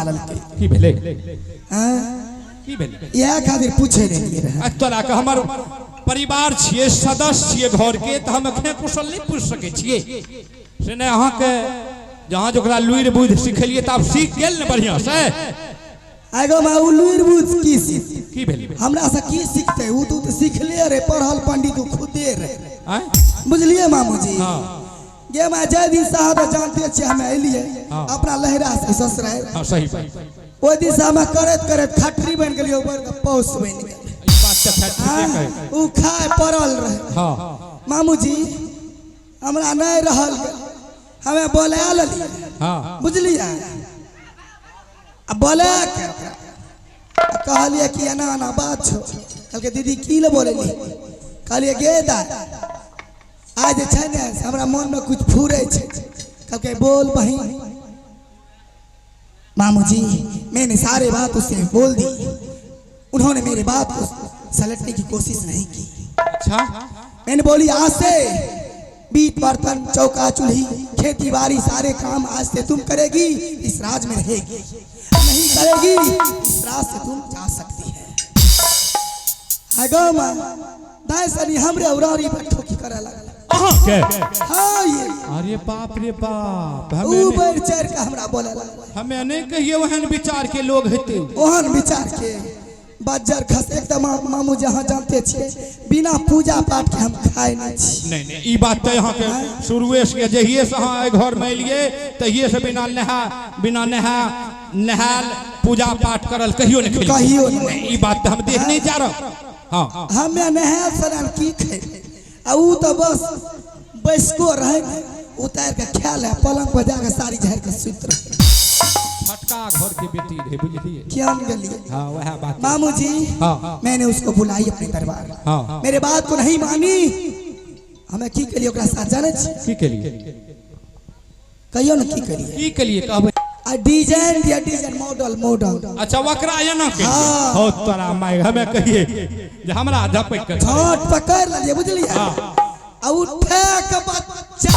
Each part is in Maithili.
लए लेलकै। की भेलै? आँय? की भेलै? इएह खातिर पूछे नहि रहियै रहए। आ तोरा के हमर परिवार छियै, सदस्य छियै घर के, तऽ हम एखने कुशल नहि पूछि सकै छियै से नहि। अहाँके जहाँ जे ओकरा लुरि बुद्धि सिखेलियै तऽ आब सीख गेल ने बढ़िआँ से। आगो माँ, उ लुरि बुझ की सीख की भेलै? हमरा से की सीखते? उ तऽ सीखले रे, पढ़ल पंडित उ खुदे रे। आँय? बुझलिए मामूजी? हाँ। गे माँ, जाहि दिन से अहाँ तऽ जानते छियै हमे एलियै हाँ। अपना लहरा से ससुरारि, हाँ, सही बात। ओहि दिन से हमे करैत करैत खटरी बनि गेलियै, ऊपर के पौस बनि गेल। ई बात तऽ खैर ठीके कहै। उ खाय पड़ल रहे। मामूजी, हमरा नहि रहल गेल, हमे बोला लेलियै। बुझलियै? आ बोला के ओकरा आ कहलियै कि एना एना बात छौ। कहलकै, दीदी, की ले बोलेली? कहलियै, गे दाइ, आइ जे छै ने से हमरा मोनमे कुछ फूरै छै। कहलकै, बोल बहिन। मामूजी, मैंने सारे बात उससे बोल दी, उन्होंने मेरे बात को सलटने की कोशिश नहीं की। मैंने बोली, आज से बीत बर्तन चौका चूल्ही खेती बाड़ी सारे काम आज से तुम करेगी, इस राज में रहेगी। नहीं करेगी, इस राज से तुम जा सकती है। आगो माँ, दाई सनी हमरे उरारी पर ठोकी करे लगल। अहाँके? हाँ, ये। अरे बाप रे बाप! ऊ हमे बढ़ चढ़ के हमरा बोले लगल। हमे नहि कहिए ओहन विचार के लोग हेतै। ओहन विचार के बज्जर खस एकदम। मामू, जहाँ जानते छियै, बिना पूजा पाठ के हम खाए नहीं छी। नहीं नहीं, ई बात तऽ अहाँके शुरुए से, जहिए से अहाँ एहि घर में एलियै तहिए से बिना नहा बिना नहा नहायल पूजा पाठ करल कहियो नहि खेलियै। कहियो नहि। ई बात तऽ हम देख नहि जा रहल। हाँ। हमे नहायल सोनायल की खेबै? आ ऊ तऽ बस बैसको रहै ने, उतारि के खायल है, पलंग पर जाके साड़ी झाड़ि के सुति रहै। फटका घर के बेटी रहे, बुझलिए? क्यों गेलिए? हाँ, वह बात। मामू जी, मैंने उसको बुलाई अपने दरबार। मेरे बात को नहीं मानी। हमें की करिए ओकरा साथ, जाने छी? की केलिए? कहियो ने, की करिए? की केलिए, कहबै? आ डिजाइन दिया, डिजाइन, मॉडल मॉडल। अच्छा, ओकरा एना केलिए? हाँ। हो तोरा माय, हमे कहिए जे हमरा झपकि के झट पकड़ लेलिए, बुझलिए? आ उठे के बच्चा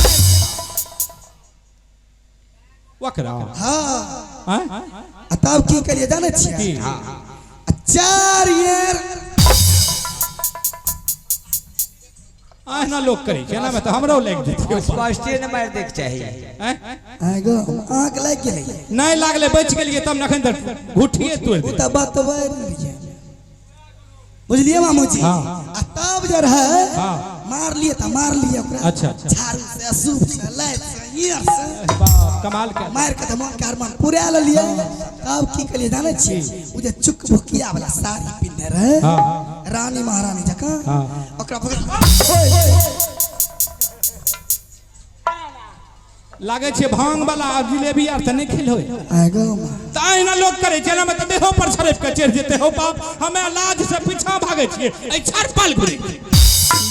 ओकरा? हाँ। आँय? आ तब की करिए, जाने छियै? की? आ 4 ईयर अहिना लोक करै छै, एनामे तऽ हमरो लागि जेतै। स्पष्टे ने मारि दैके चाही। आँय? आगो अहाँके लागि गेलै? नहि लागलै, बचि गेलियै तब ने, एखन तऽ घुठिए तोड़ि ओ देतै। तऽ बतबै रहियै, बुझलियै मामूजी? हाँ। आ तब जे रहै, मारलियै तऽ मारलियै ओकरा। अच्छा, अच्छा। झाड़ू से, सूप से, लाइट से, ईयर से। बाप, कमाल के। मारि के तऽ मन के अरमान पुरा लेलियै। तब की केलियै, जानै छियै? ओ जे चुकभुकिया वाला साड़ी पिन्हने रहै, रानी महारानी जकाँ, ओकरा पकड़ लागै छै भांग वाला आ जिलेबी आर तऽ नहि खेल होय। आगो माँ। तऽ अहिना लोक करै छै, एनामे तऽ देहो पर छड़पि के चढ़ि जेतै। हौ बाप, हमे लाज से पीछा भागै छियै, एहि छड़पल घुरै।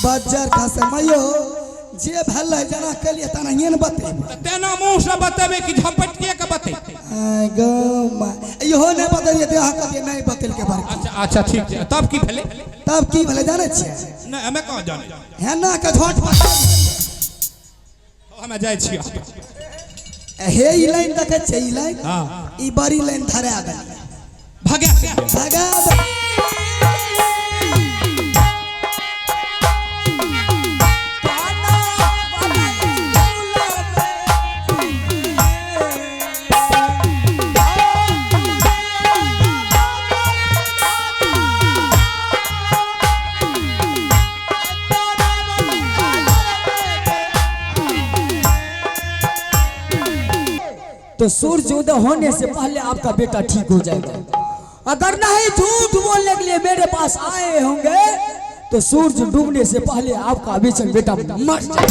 बज्जर खसे मयो जे भेलै, जेना केलियै तेनाहिए ने बतेबै। तऽ तेना मुँह से बतेबै कि झपटिए के बतेबै? आगो माँ, इहो नहि बतेलियै तऽ अहाँ कहलियै नहि बतेलकै बड़की। अच्छा अच्छा, ठीक छै। तब की भेलै? तब की भेलै, जानै छियै? नहि, हमे कहाँ जानै। हेना के झट पकड़। हमे जाइ छियै। हे, ई लाइन देखै छियै, ई लाइन? हाँ। ई बड़ी लाइन धरा देलियै। भगा। भगा दे। तो सूर्य उदय होने से पहले आपका बेटा ठीक हो जाएगा। अगर नहीं, झूठ बोलने के लिए मेरे पास आए होंगे, तो सूर्य डूबने से पहले आपका अभिचन बेटा मर जाएगा।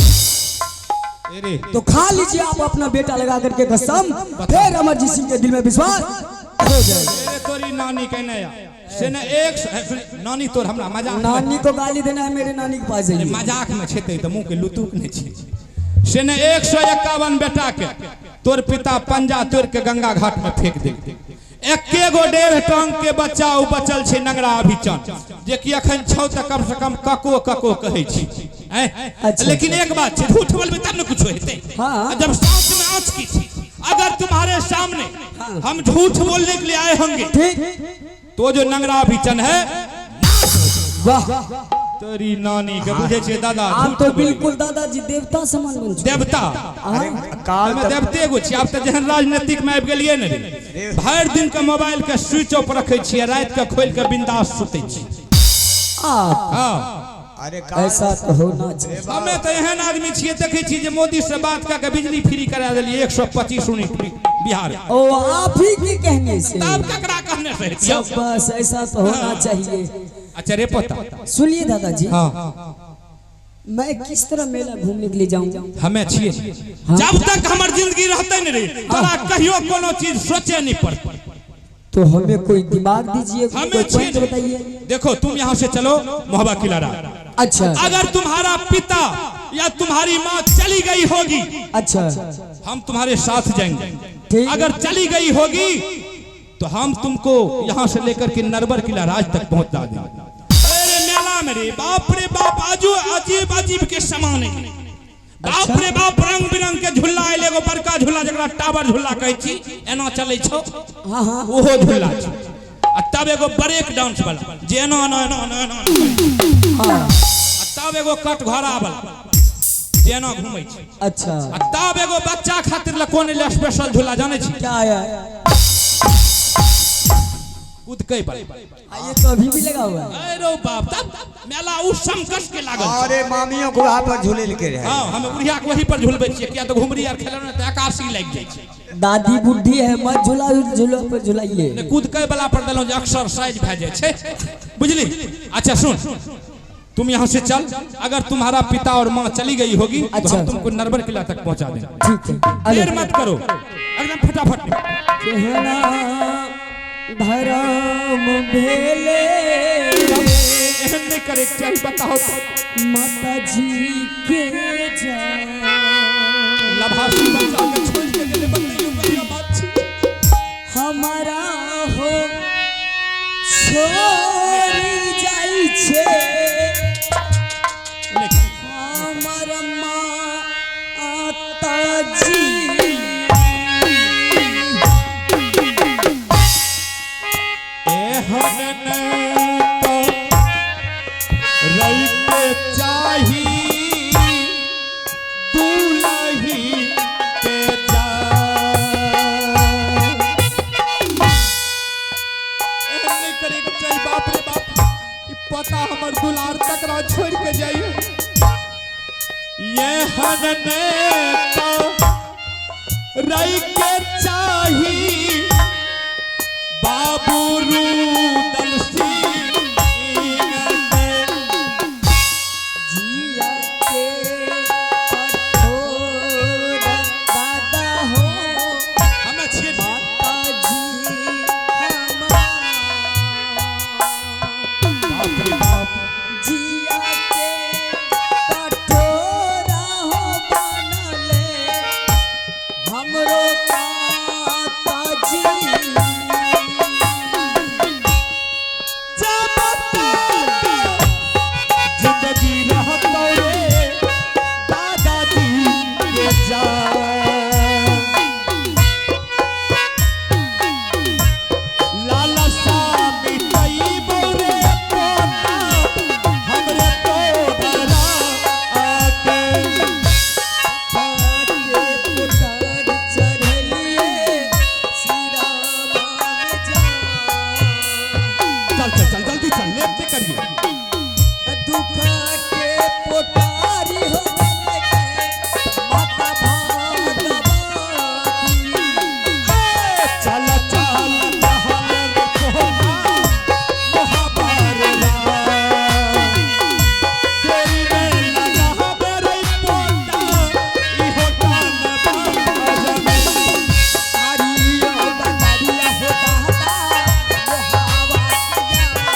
अरे! तो खा लीजिए आप अपना बेटा लगा करके कसम, फिर अमरजीत सिंह के दिल में विश्वास हो जाएगा। अरे तोरी नानी के नया से ने एक सुन, नानी तोर हमरा मजाक में- नानी को गाली देना है, मेरे नानी के पास जाइए। मजाक में छेते तऽ मुंह के लुतुक नहि छै। से ने 151 बेटा के तोर पिता पंजा तोड़ के गंगा घाट में फेंक दे, एके गो 1.5 टांग के बच्चा ओ बचल छै, नंगरा अभिचन, जे कि अखन छौ तऽ कम से कम कको कको कहै छी। आँय? अच्छा। लेकिन एक बात छै, झूठ बोलबै तब ने कुछो हेतै। हाँ। आ जब साँच में आँच की छै? अगर तुम्हारे सामने हम झूठ बोलने के लिए आए होंगे ठीक। तो जो नंगरा अभिचन है वाह, तेरी नानी के बुझे छे दादा, आप झूठ तो बोले। बिल्कुल दादाजी देवता समान बन चुके। देवता हाँ? काल हमे देवते एगो छी। आब तऽ जेहन राजनीतिक में आबि गेलियै ने रे, भरि दिन के मोबाइल के स्विच ऑफ रखै छियै, राति के खोलि के बिंदास सुतै छी। आप हाँ, अरे काल ऐसा तो होना चाहिए। हमे तऽ एहन आदमी छियै, देखै छियै जे मोदी से बात कऽ के बिजली फ्री करा देलियै 125 यूनिट बिहार। ओ आप ही के कहने से। तब ककरा कहने से हेतियौ? सब बस ऐसा तो होना चाहिए। अच्छा रे पोता, सुनिए दादाजी, हाँ, मैं किस तरह मेला घूमने के लिए जाऊं? हमे छियै जब तक हमर जिंदगी रहतै ने रे, तोरा कहियो कोनो चीज सोचे नहीं पड़तै। तो हमें कोई दिमाग दीजिए, हमें कोई पॉइंट छियै। बताइए। देखो तुम यहाँ से चलो मोहबा किलारा। अच्छा। अगर तुम्हारा पिता या तुम्हारी माँ चली गई होगी, अच्छा, हम तुम्हारे साथ जाएंगे। ठीक। अगर चली गई होगी तो हम तुमको यहाँ से लेकर के नरवर किला राज तक पहुंचा देंगे। अरे मेला में रे बाप रे बाप, आजू अजीब अजीब के सामान है। बाप रे बाप, रंग बिरंग के झूला आयल, एगो बड़का झूला जकरा टावर झूला कहै छी, एना चलै छौ। हाँ हाँ ओहो झूला छै। आ तब एगो ब्रेक डांस वाला जे एना एना एना एना एना। हाँ। आ तब एगो कटघरा वाला जे एना घूमै छै। अच्छा। आ तब एगो बच्चा खातिर ल कोन एलै स्पेशल झूला जानै छी? क्या आया? कुदकै वाला। हाँ, ये तो अभी भी लगा हुआ है। अरे बाप, तब मेला उ समकस के लागल छै। अरे मामियों को वहां पर झूले के रहे। हाँ, हम बुढ़िया के वही पर झुलबै छियै, किया तऽ घुमरी आर खेलौ ने तऽ 81 लागि जाइ छै। दादी बुढ़ी है, मत झूला झूला पर झुलाइए। ने कुदकै वाला पर देलहुँ जे एक्सरसाइज भए जाइ छै, बुझली? अच्छा सुन, तुम यहाँ से चल, अगर तुम्हारा पिता और माँ चली गई होगी तो अच्छा। हम तुमको नरवर किला तक पहुंचा देंगे। ठीक है, अरे देर मत करो, एकदम फटाफट। केहना धर्म भेले एहन नहीं करे के चाही, बताओ तो। माता जी के जा लभासी बच्चा के छोड़ के गेलै, बतैयौ बढ़िया बात छै। हमारा हो छोड़ी जाई छे नहीं करे। हमर माता जी। एहन ने तो रहिके चाही दुलही के जान। एहन नहीं करे के चाही, बाप रे बाप, ई पता हमर दुलार तकरा छोड़ के जाइए। एहन ने तो रहिके चाही बाबू रूदल सिंह के। जिया के कठोर दादा हो हमे छियै। माता जी हमार। बाप रे बाप, जिया के कठोरा हो बनले हमरो माता जी। जब तक जिंदगी रहतौ रे दादाजी के जान। लालसा मिटैबौ रे पोता हमरे तोहरा आके। के पुतर चढ़लिए सिरामा में जा। चल चल चल जल्दी चल, लेट नहीं करिए। दुख के पोटारी हो गले के माता भागवती। चल चल चहल कोहा महाबारला। तेरी में लगा बेरे पोता इहो तान बाजमे। हरियो बदरिया हो दाता मोहावा के जा।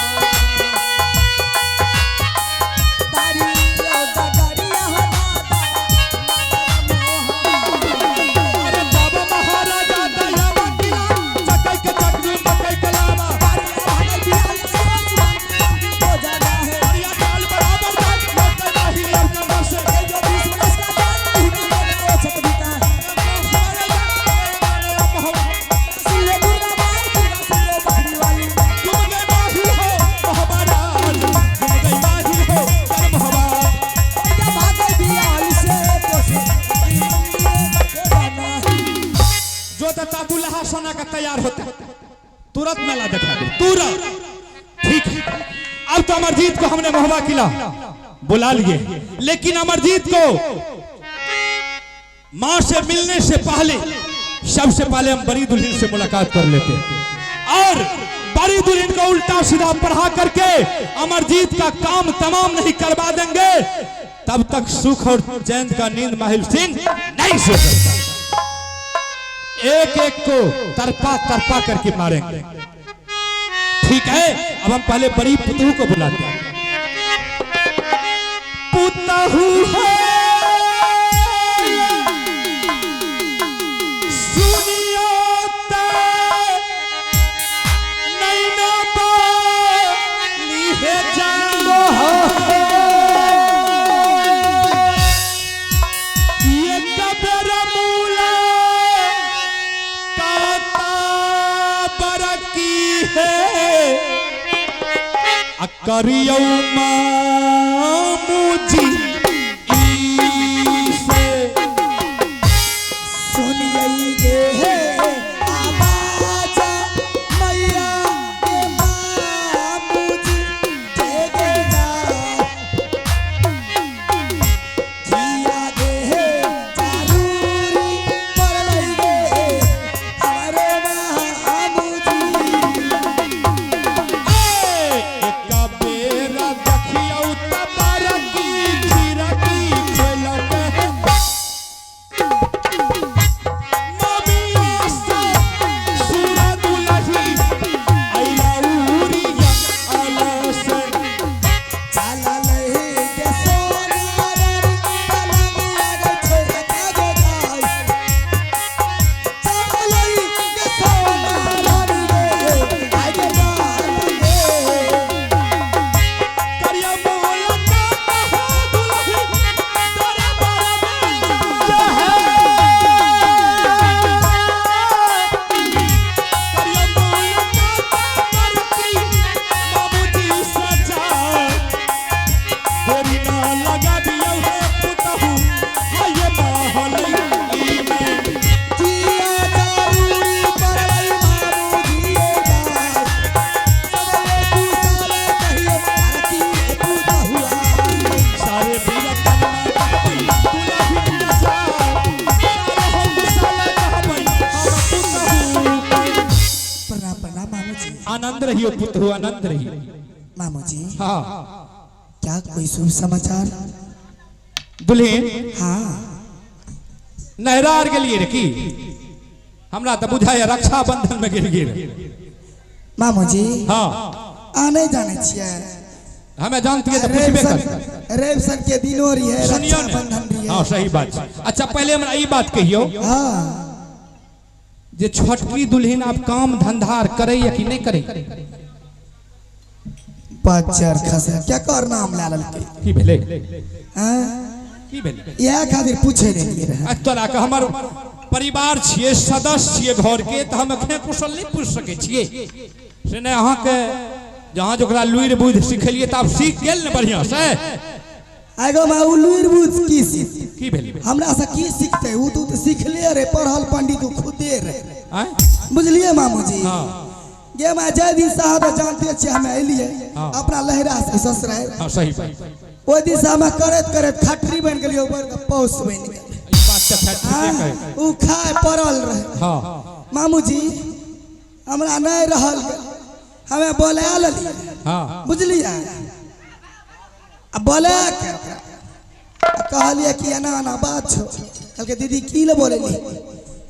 तैयार होते तुरंत मेला दिखा दे तुरंत। ठीक है, अब तो अमरजीत को हमने महुआ किला बुला लिए, लेकिन अमरजीत को मां से मिलने से पहले सबसे पहले हम बड़ी दुल्हन से मुलाकात कर लेते हैं और बड़ी दुल्हन को उल्टा सीधा पढ़ा करके अमरजीत का काम तमाम नहीं करवा देंगे तब तक सुख और चैन का नींद माहिल सिंह नहीं सो सकता। एक एक को तरपा तरपा करके मारेंगे। ठीक है, अब हम पहले बड़ी पुतहू को बुलाते हैं। पुतहू है सुनियो ते नैना बाली है जानो ये कबर मूला काता बरकी है करियौ मामूजी से सुनिए हे आवाज मैया के मामूजी के गेला जिया गे हे चारूरी पड़लै गे हमारे मामूजी। एक बेरा देखियौ त बरकी खिरकी खेलक मम्मी से सुरा दुलही अइलौरिया अलस चाला लहे के सोनार पलंग आगे छोड़ के गाय चाला लहे के सोनार गे आगे गाय करिया मोला का दुलही तोरा बड़ा करिया मोला का बरकी बाबूजी सजा गोरी ना लगा दियौ रे पुतहु हाय महल ई में। जिया चारूरी परलै मामू जिए गाय सबले पूछले कहियो आरती पूजा हुआ। सारे बीरा कन्ना कहबै दुलही सजा सारे हो कुशल कहबै हम पुतहु। प्रणाम प्रणाम मामू जी। आनंद रहियो पुतहु, आनंद रहियो। मामू जी हाँ क्या कोई शुभ समाचार? दुल्हन हाँ नहरा आर गेलियै रे की? हमरा तऽ बुझाइए रक्षाबंधन में गेल गेल। मामू जी हाँ आ नहीं जाने छियै। हमें जानतियै तऽ पूछबे कर। रेवसन के दिनो रही है सुनियो ने। रक्षाबंधन रही हाँ है। सही बात छै। अच्छा पहले हमरा ई बात कहियौ हाँ जे छोटकी दुल्हन आब काम धंधा आर करैया कि नहि करै? बच्चर खसे क्या कर नाम ला ललकै? की भेलै? हाँ की भेलै? इएह खातिर पूछे नहीं रहे। आ तोरा के हमर परिवार छियै, सदस्य छियै घर के, तऽ हम एखने कुशल नहि पूछि सकै छियै। से नहि अहाँके जहाँ जकरा लुरि बुद्धि सिखेलियै तऽ आब सीख गेल ने बढ़िआँ से। आगो मा उ लुरि बुझ की सीख की भेलै? हमरा से की सीखते? उ तो सीखले रे, पढ़ल पंडित उ खुदे रे। आँय? बुझलिए मामूजी? हाँ गे मा जय दिन साहब जानते छियै हम एलियै हाँ। अपना लहरा से ससुराल। हाँ सही बात। ओहि दिन से हम करैत करैत खटरी बनि गेलियै, ऊपर के पौस बनि गेल। ई बात तऽ खैर ठीके कहै। उ खाय पड़ल रहे। हाँ मामूजी हमरा नहीं रहल गेल, हमें बोला लेलियै। हाँ बुझलियै? आ बोला के ओकरा आ कहलियै कि एना एना बात छौ। कहलकै दीदी की ले बोलेली?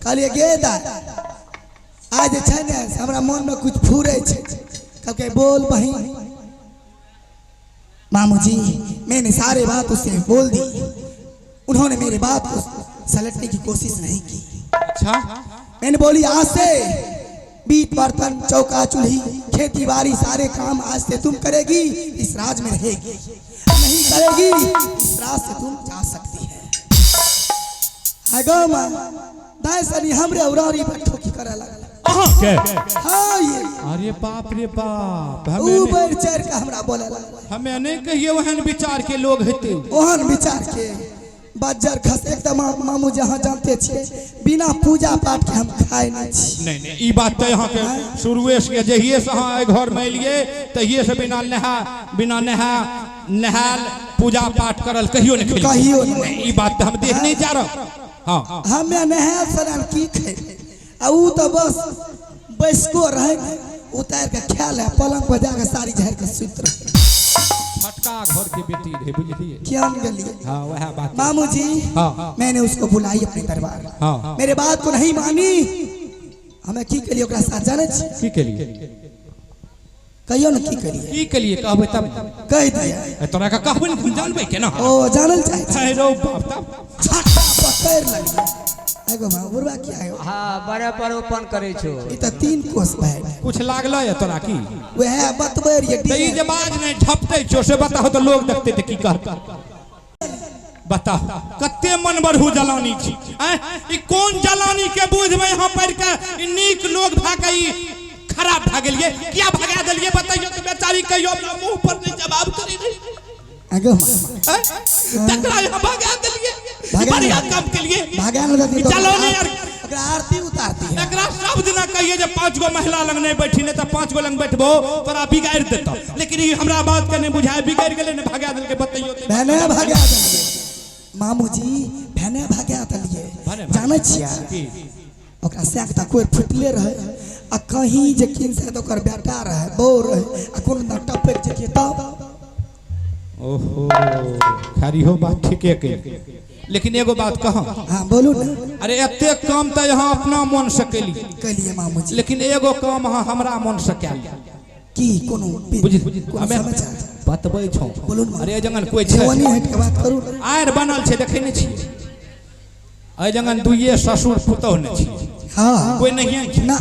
कहलियै गे दाइ आइ जे छै ने से हमरा मोनमे कुछ फूरै छै। कहलकै बोल बहिन। मामूजी मैंने सारे बात उससे बोल दी, उन्होंने मेरे बात को सलटने की कोशिश नहीं की। अच्छा मैंने बोली आज से बीत बर्तन चौका चूल्ही खेती बाड़ी सारे काम आज से तुम करेगी, इस राज में रहेगी, नहीं करेगी इस राज से तुम जा सकती है। आगो माँ दाई सनी हमरे उरारी पर ठोकी करे लगल। अहाँके? हाँ ये अरे बाप रे बाप, ऊ हमें बढ़ चढ़ के हमरा बोले लगल। हमें नहीं कहिए ओहन विचार के लोग हेतै। ओहन विचार के बज्जर खस एकदम मामू जहाँ जानते छियै बिना पूजा पाठ के हम खाए नहीं छी। नहीं नहीं, ई बात तऽ अहाँके शुरुए से, जहिए से अहाँ एहि घर में एलियै तहिए से बिना नहा बिना नहा नहायल पूजा पाठ करल कहियो नहीं खेलियै। कहियो नहि। ई बात तऽ हम देख नहीं जा रहल। हाँ, हमे नहायल सोनायल की खेबै, आ ऊ तऽ बस बैसको रहै ने, उतारि के खायल है, पलंग पर जाके साड़ी झाड़ि के सुति रहै। फटका घर के बेटी रहे, बुझलिए? क्यों गेलिए? हाँ, वह बात। मामू जी, हाँ। मैंने उसको बुलाई अपने दरबार। हाँ। मेरे बात को नहीं मानी। हमें की केलिए ओकरा साथ जाने छी? की केलिए? कहियो ने की केलिए। की केलिए कहबै तब। कहि दिया। ए, तोरा के कहबै ने, हम जानबै केना? ओ जानल चाहे छी। हे रौ बाप, तब छाता पकड़ लगलै। एगो माँ बुढ़वा की आयो। हाँ, बड़े पर ओपन करै छौ। ई तऽ 3 कोस भए गेल। कुछ लागल है तोरा की? वएह बतबै रहियै। तऽ ई जे बाज नहि झपटै छौ से बताहो तऽ लोग देखतै तऽ की कहतै? बताओ कते मन बढ़ू जलानी छी। आँय, ई कोन जलानी के बुझबै यहाँ पढ़ि के ई नीक लोग भए के ई खराब भए गेलियै? किया भगा देलियै बतैयौ तऽ? बेचारी कहियो अपना मुंह पर नहि जवाब करी रही। एगो माँ आँय, तकरा यहाँ भगा देलियै? भगा बढ़िया देलियै। काम केलियै। भगा ने देती। चलो ने यार। ओकरा आरती उतारती है। एकरा सब दिना कहिए जे 5 गो महिला लग नहीं बैठी, नहीं तऽ 5 गो लग बैठबो तोरा बिगाड़ि देतौ, लेकिन ई हमरा बात के नहीं बुझाय, बिगाड़ि गेलै ने, भगा देलकै। बतैयौ तऽ। भेने भगा देलियै मामूजी, भेने भगा देलियै। भने। जानै छियै? की? ओकरा सैक तऽ कोइ फुटले रहै आ कहीं जे किन से ओकर बेटा रहै, बहू रहै आ कोनो ना टपक जतियै तब। ओहो, खैर इहो बात ठीके कही, लेकिन एगो बात कहूँ? हाँ, बोलू ने। अरे एते काम तऽ यहाँ अपना मन से कैली। कैलियै मामूजी। लेकिन एगो काम अहाँ हमरा मन से कैल। की कोनो बुझ कोनो हमे समाचार? बतबै छौ। बोलू ने। अरे जंगल कोइ छै? ओनी हटि के बात करू ने। आरि बनल छै, देखै नहि छियै? एहि जंगल दुइये ससुर पुतोह ने छियै? हाँ। कोई नहीं छै। ना।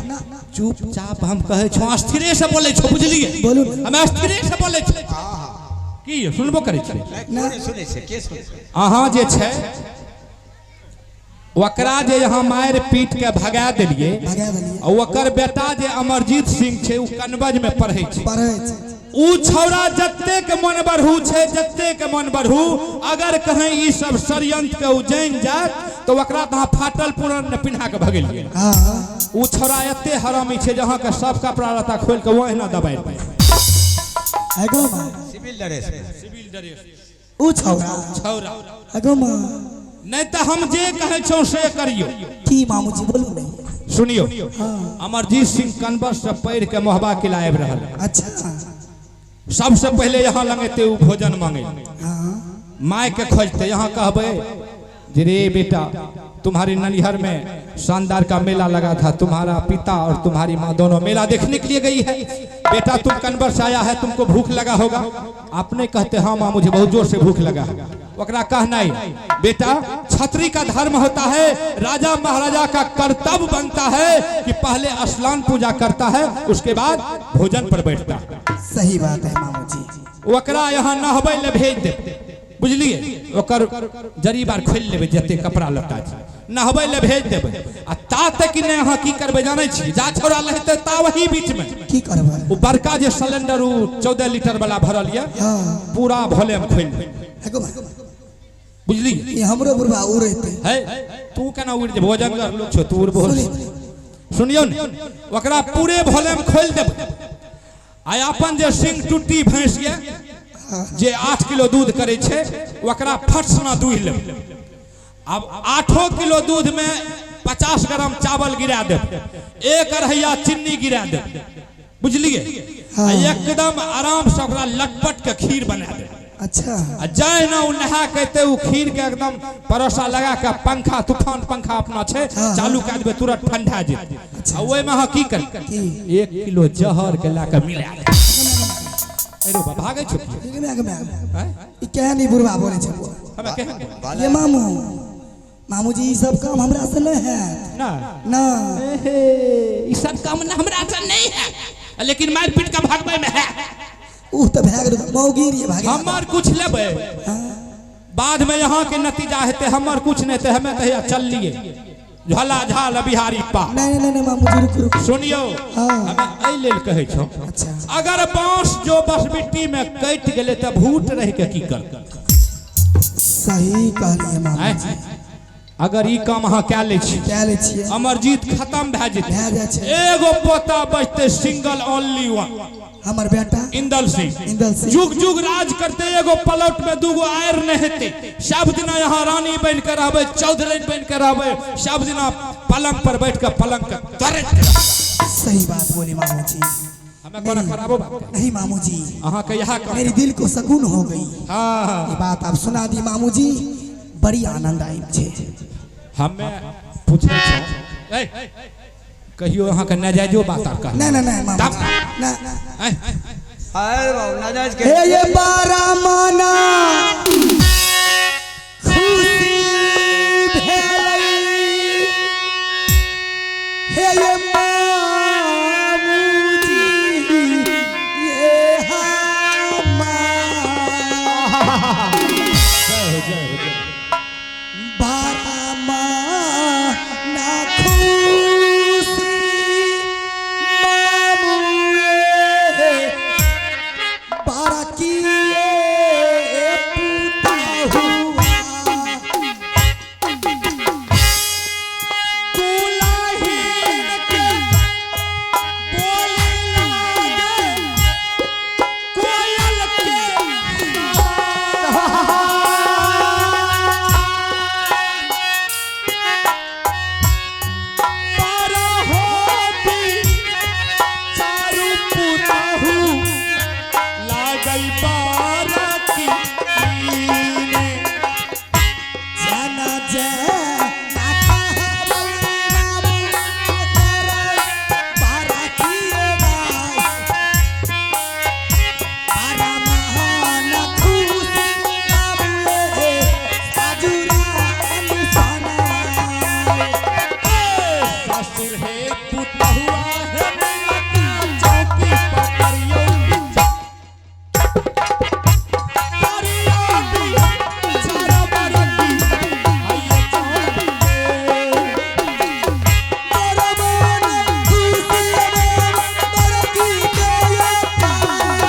चुपचाप हम कहै छौ, स्थिरे से बोलै छौ, बुझलियै? बोलू ने। हम स्थिरे से बोलै छौ। की यौ, सुनबो करै छियै? नहि, सुनै छै के सुनै छै? अहाँ जे छै ओकरा जे यहाँ मारि पीट के भगा देलियै। भगा देलियै। आ ओकर बेटा जे अमरजीत सिंह छै, ओ कनबज में पढ़ै छै। पढ़ै छै। उ छौड़ा जतेक मन बढ़ू छै, जतेक मन बढ़ू, अगर कहीं ई सब षड्यंत्र के उ जानि जायत तऽ ओकरा तऽ अहाँ फाटल पुरन ने पिन्हा के भगेलियै। हाँ। उ छौड़ा एते हरामी छै जे अहाँके सब कपड़ा लत्ता खोलि के ओहिना दबाइ देत। एगो माँ सिविल ड्रेस में। Civil dress. उ छौड़ा? छौड़ा। एगो माँ नहि तऽ हम जे कहै छौ से करियौ। की मामूजी, बोलू ने। सुनियौ, अमरजीत सिंह कनबस से पढ़ि के मोहबा किला आबि रहल है। अच्छा। सबसे पहले यहाँ लगेते उ भोजन मांगे। हाँ। माय के खोजते। यहाँ कहबे जे रे बेटा, तुम्हारी ननिहर में शानदार का मेला लगा था, तुम्हारा पिता और तुम्हारी माँ दोनों मेला देखने के लिए गई है। बेटा, तुम कनबर से आया है, तुमको भूख लगा होगा। आपने कहते, हाँ माँ, मुझे बहुत जोर से भूख लगा है। ओकरा कहना है, बेटा, छत्री का धर्म होता है, राजा महाराजा का कर्तव्य बनता है कि पहले स्नान पूजा करता है, उसके बाद भोजन पर बैठता है। सही बात है मामूजी। ओकरा यहाँ नहबै लए भेज देब, बुझलिए? ओकर जरी बार खोलि लेबै जते कपड़ा लत्ता छै, नहबै लए भेज देबै। आ ता तक नहि अहाँ की करबै जानै छी? जा छौड़ा लहेतै ता वही बीच में की करबै? ओ बड़का जे सिलेंडर ओ 14 लीटर वाला भरल यऽ, पूरा वॉल्यूम खोलि देबै। एगो माँ बुझलिए? ई हमरो बुढ़बा उड़ेतै। है, तू केना उड़ि जेबहो? वजनगर लोक छौ तू, उड़बहो? सुनियौ ने, ओकरा पूरे वॉल्यूम खोलि देबै आ अपन जे सिंग टुट्टी भैंस ये जे 8 किलो दूध करै छै, ओकरा फटसना दूहि लेबै। आब 8 किलो दूध में 50 ग्राम चावल गिरा देबै, एक अढ़ैया चीनी गिरा देबै, बुझलिए? आ एकदम आराम से ओकरा लटपट के खीर बना देबै। अच्छा। आ जाय ना ओ नहा के एतै, ओ खीर के एकदम परोसा लगा के पंखा, तूफान पंखा अपना छै, चालू कए देबै, तुरंत ठंडा जेतै। आ ओहिमे अहाँ की करी? की? 1 किलो जहर के लए के मिला देबै। अरे बा, भागै छौ की? गे माय, गे माय। आँय? ई केहन ई बुढ़बा बोलै छै बुआ? हमे केहन? ये मामू, मामूजी, ई सब काम हमरा से नहीं है। ना? ना। एहे, ई सब काम ना हमरा से नहीं है, लेकिन मारि पीट के भागबै में है। उ तऽ भए गेल मौगी रे भागे। हमर कुछ लेबै, बाद में यहाँ के नतीजा हेतै। हमर कुछ नहीं हेतै, हमे तऽ हैया चललिए झोला झाल बिहारी पा। नहीं नहीं नहीं मामूजी, रुक रुक। सुनियौ। हाँ। हमे एहि लेल कहै छौ, अगर बांस जो बसबिट्टी में कटि गेलै तऽ भूत रहि के की करतै? सही कहलिए मामू। आँय? अगर ई काम अहाँ कए लै छी, कए लै छियै, अमरजीत खत्म भए जेतै। भए जाइ छै। एगो पोता बचते, सिंगल ओनली वन। हमर बेटा इंदल सिंह। इंदल सिंह। जुग जुग राज करते, एगो प्लॉट में दूगो आयर नहीं हेतै। सब दिना यहाँ रानी बन के रहबै, चौधरी बन के रहबै, सब दिना पलंग पर बैठ के पलंग के तरैत रहबै। सही बात बोले मामू जी। हमें कोना खराबो बात कही। नहीं मामू जी। अहाँ के यहाँ मेरे दिल को सुकून हो गई। हाँ। ये बात आप सुना दी मामू जी, बड़ी आनंद आई मुझे। हमें पूछै छौ, ए कहियो अहाँ के नाजायजो बात आर कहलहुँ? ना ना ना मामू तब जी, ना। ऐ, अरे बाबू, नाजायज के हे ये बारा माना खुशी भेलै, हे ये मामू जी, ये हमार जय हो, जय हो, जय हो। बारा माना खुशी मामू बारा किए पुता हुआ। दुल्हीन के बोली लागे कोयल के पारा होती चारू पुतहु लागल बारा की कीने। जना जना कहबै बाबू करे बारा किए दास, बारा महान खुशी बाबूए साजुरा अनुसनाए। ससुर हे पुतहुआ हे मिलका चौकी पकड़ियो करियो चारो बरकी आइए चौकी पे। तोरा मन खुशी तोरा की के तोरा मन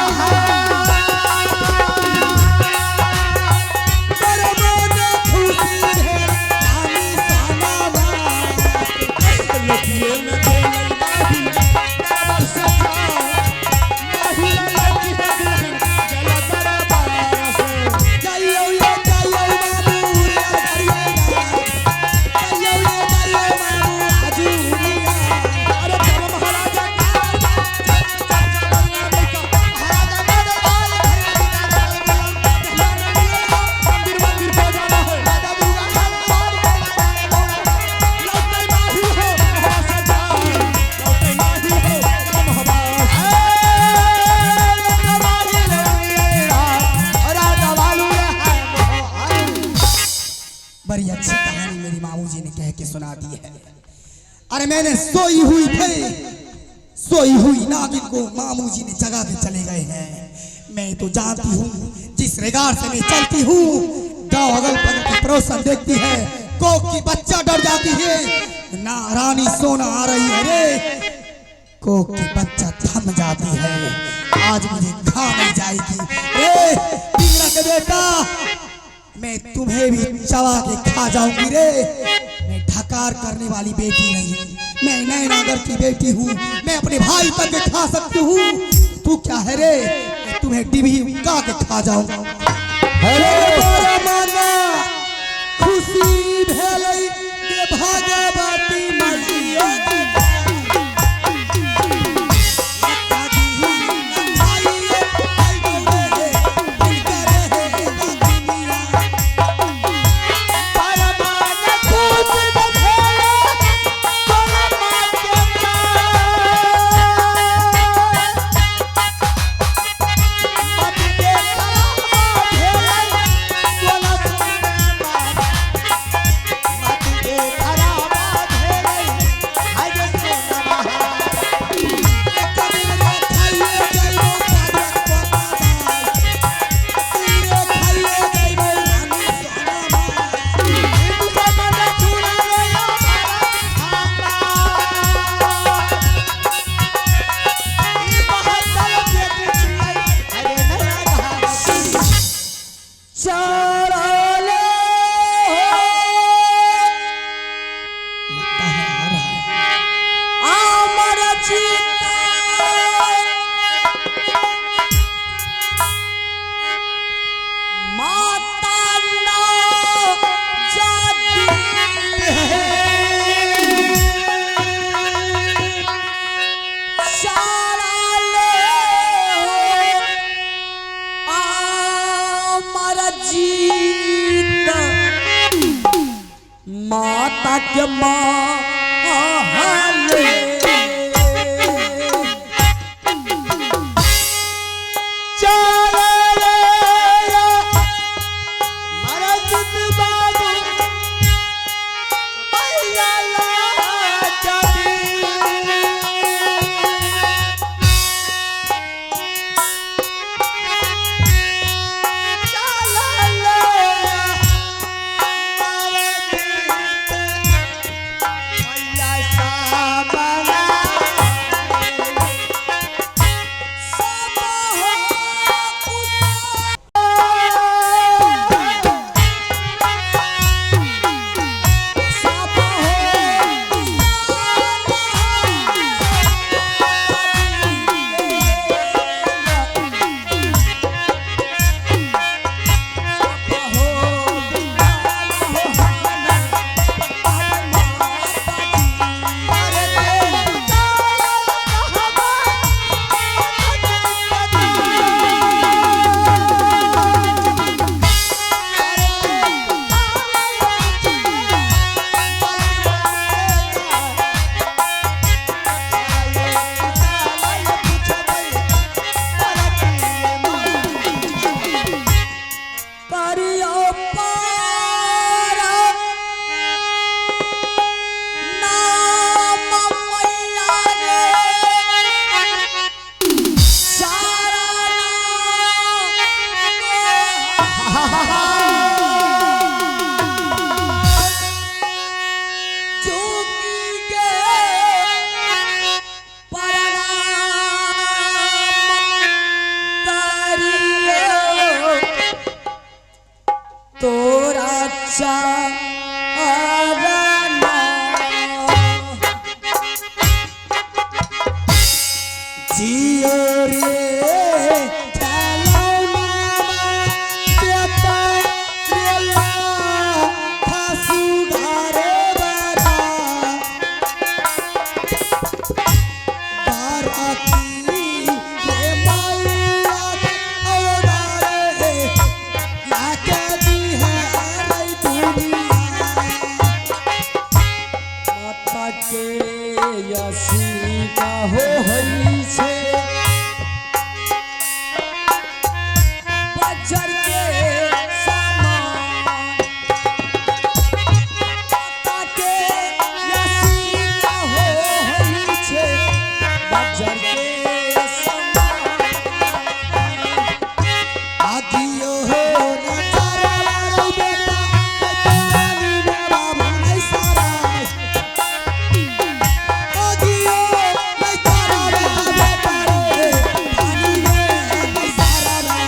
खुशी भेल नानी सनावा। लठिए में भेलै नाही दरबार सजा, नाही लड़की है दुल्हन गला दरबार से। जाइयो ये जाइयो बाबू रे करियो, जाइयो ये जाइयो बाबू आजूरिया। अरे तब महाराजा का मंदिर मंदिर को जाना है, लौटे नाही हो हवा सजा, लौटे नाही हो राम हवा। बड़ी अच्छी कहानी मेरी मामू जी ने कह के सुना दी है। अरे मैंने सोई हुई थे, सोई हुई नागिन को मामू जी ने जगा के चले गए हैं। मैं तो जानती हूँ जिस रेगार से मैं चलती हूँ, गांव अगल बगल की पड़ोसन देखती है, कोक की बच्चा डर जाती है। ना रानी सोना आ रही है रे, कोक की बच्चा थम जाती है। आज मुझे खा नहीं जाएगी रे पिंगला के बेटा, मैं तुम्हें भी चबा के खा जाऊंगी रे। मैं ढकार करने वाली बेटी नहीं, मैं नैनागर की बेटी हूँ। मैं अपने भाई तक के खा सकती हूँ, तू क्या है रे, मैं तुम्हें डिबी उगा के खा जाऊंगा। माना खुशी भेलै के भगवती मैया। Bye. माता के महल। करियो पार नाम मैया रे सारा नाम चूकी के प्रणाम करियो तोरा चारना। जियो रे खेलौना बेटा रे खासु घरे बरा बाराती रे मैया अवतारे लाके दी है रे दुनिया। माता के यसी का हो हई छे बजर के समान। माता के यसी का हो हई छे बजर के समान। आगियो हो ना तारा रे बेटा पानी में बाबू नहीं सारा। आगियो नहीं तारा रे बेटा रे पानी में नहीं सारा रे।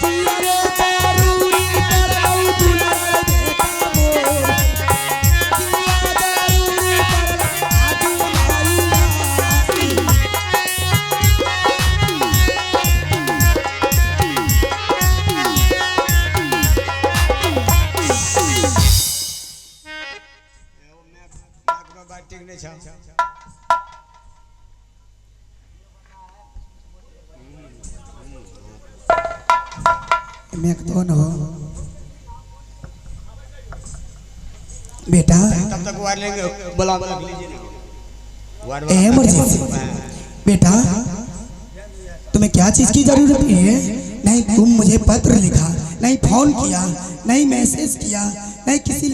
किया रे जरूरी परलौ दुलार बेटा मोर। किया जरूरी परलौ आजू माई। ठीक नहीं छा। मैं तो न हो बेटा। तब तक वार लेंगे बुला लीजिए ना वार वाला। इमरजेंसी बेटा, तुम्हें क्या चीज की जरूरत है? नहीं तुम मुझे पत्र लिखा, नहीं फोन किया, नहीं मैसेज किया, नहीं किसी